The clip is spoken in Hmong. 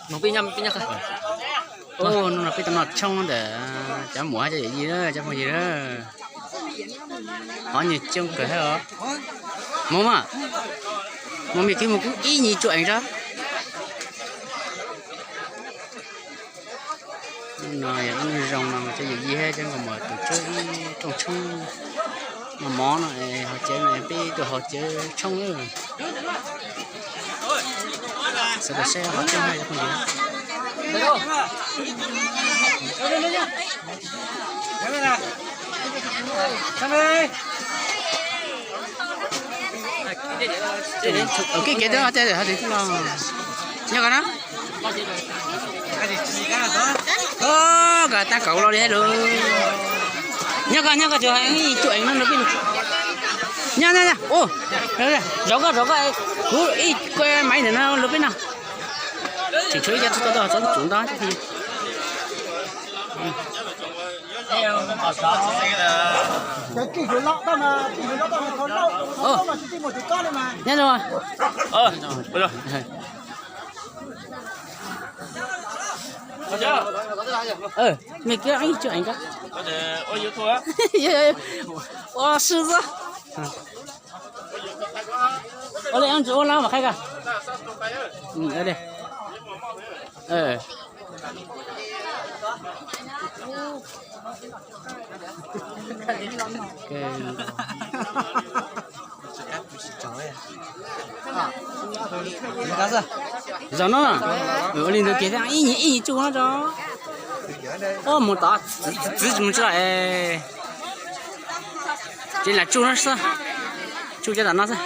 Mus pib nyob, pib nyob qab. Ub, no peb tuaj noj tshoob ntawm cov muam cov yawm yij, cov phooj ywg. Qhov nyuag coob kawg thiab os. Mus mas, mus me kwv mus kuv ib nyuag tsuam eev tso. No yog ib lub zoo no cov yawm yij thiab cov nkauj muam tus tshoob, rooj tshoob. Noj mov no, hauv tsev no peb tuaj hauv tsev tshoob lawm. Sawv daws saib hauv tsev no. Ua kev kev twb hauv tsev, hauv tsev twb los. Nyob koj na. Koj tab kaum los li thiab lauj. Nyob koj, nyob koj, tsuas tsuam eev no rau peb. Nyob, nyob, nyob. Zov koj, zov koj, kuv ib koj maiv ntawm no rau peb no. Tseem tshuav ib co tsis tau txog txog tsuv ntau. Nyob zoo. Me kwv ib tsuam eev koj. Ua si xwb. Ua li, ua lab mam qhia koj. Zaum no, ua li ntawd kiag thiab, ib nyuag ib nyuag tsuj no tso. Ub, mus tod, txwv mus tso. Ces lam tsuj no xwb, tsuj cov tom no xwb.